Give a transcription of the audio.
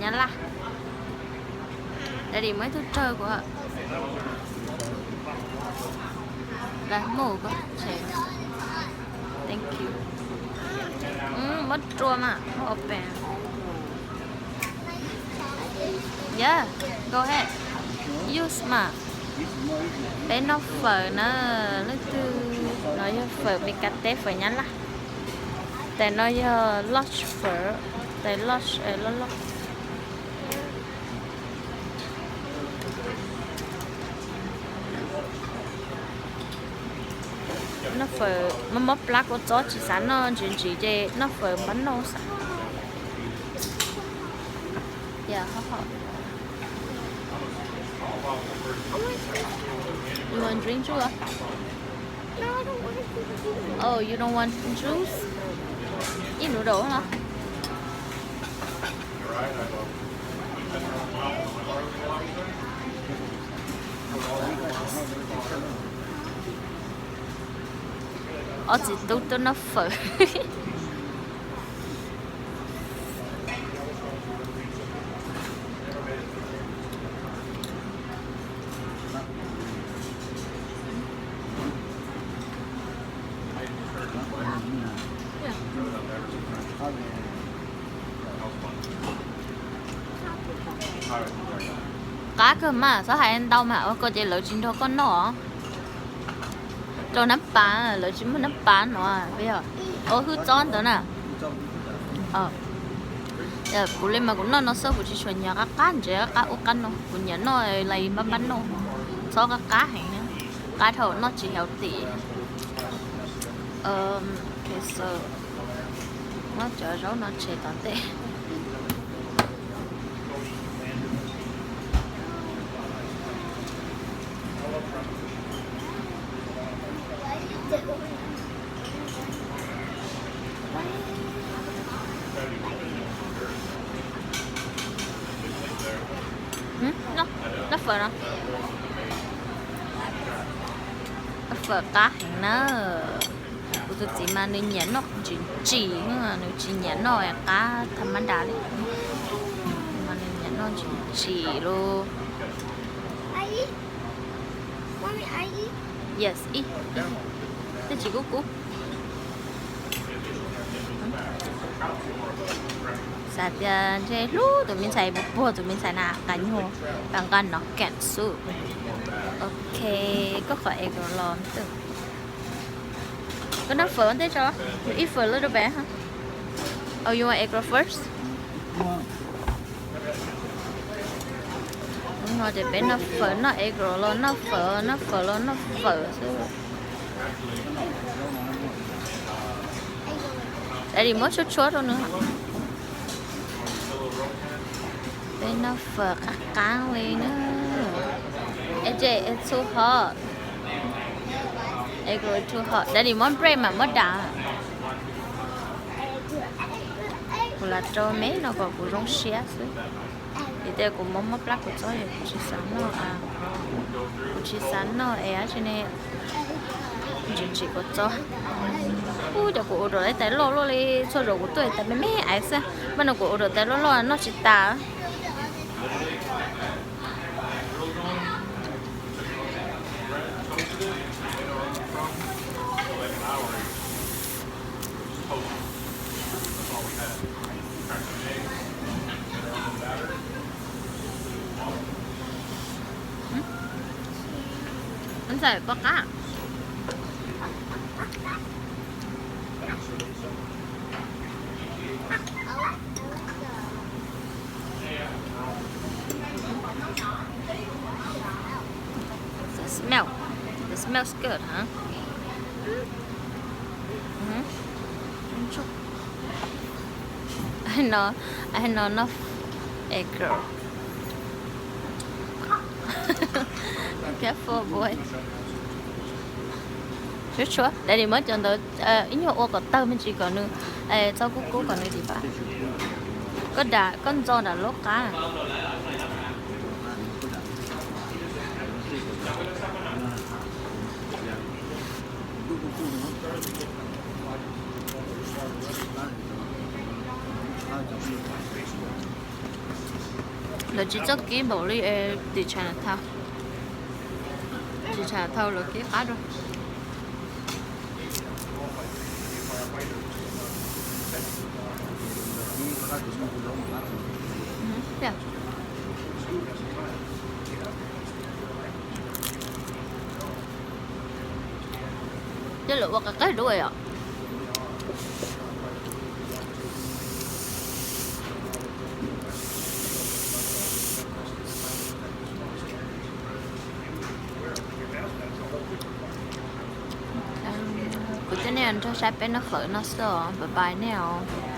Nyab Laj. Daddy muab ib tug rau kuv. Lawv mus ko. Thank you. Muab rua mas, muab open. Yeah, go ahead. Use mas. Peb noj fawm na, leej twg, no yog fawm Meskas teb, fawm Nyab Laj. Tes no yog large fawm, tes large loj loj. Noj fawm mob mob plab kua txob tsis xav noj ntsim ntsim ces noj fawm npab noj xav. You want drink too? Oh, you don't want juice? Ib nus daus no. Ob txiv tub tuaj noj fawm. Qab kawg mas, txhob hais ntau mas, ua ko ces lawv tsis nrog koj noj. Rau nab pas, lawv tsis muaj nab pas no, ua hwj txob ntawd na. Kuv li mas kuv noj no xwb, kuv tsis tshua nyiam qab qab ntsev, qab qab ub qab no, kuv nyiam noj lais npab npab noj, txhob qab qab heev, qab dhau noj tsis healthy. Muab cov zaub no tshem tom ntej. Noj fawm no. Noj fawm qab heev na. Kuv tus txiv mas nws nyiam noj ntsim ntsim, nws tsis nyiam noj qab tham ma da li. Mas nws nyiam noj ntsim ntsim lauj. Yes, ib, tej tsis kub kub. Xav tias ntshe hlub tus me ntxhais puas puag, tus me ntxhais na qas nyuag, pas nqa no kam xub. Ok, koj qhov egg roll los twg? Koj noj fawm ua ntej tso. You eat for a little bit, huh? Oh, you want egg roll first? Hnub no ces peb noj fawm, noj egg roll los noj fawm, noj fawm los noj fawm xwb. Daddy muab tshuab tshuab rau nws. Peb noj fawm qab qab li na. A J, it's too hot. Egg roll too hot. Daddy muab bread mas muab dam. Kuv lam rau me no kom kuv zoo siab xwb. Vim tias kuv mob mob plab kua txob es kuv tsis xav noj, kuv tsis xav noj es dab tsi ne, ntsim ntsim kua txob. Ub, cov kuv order tais loj loj li, txhua zaus kuv tuaj tais me me aiv xwb, mas no kuv order tais loj loj noj tsis tas. Ntxawm pom qab. The smell. It smells good, huh? Mm-hmm. I know, I know, no egg roll. Careful, boy. Tshuav tshuav, Daddy muab cov ntawd ib nyuag ua kom tawg me ntsis kom nws txhob kub kub kom nws dim pab. Koj dam, koj ntxo dam lub qab. Lawv tsis txawj kib npaum li tim Chinatown. Tim Chinatown lawv kib qab dua. Tej lawv ua qab qab dua yom. Kuv coj nej nrog saib peb noj fawm no xwb os, bye bye nej os.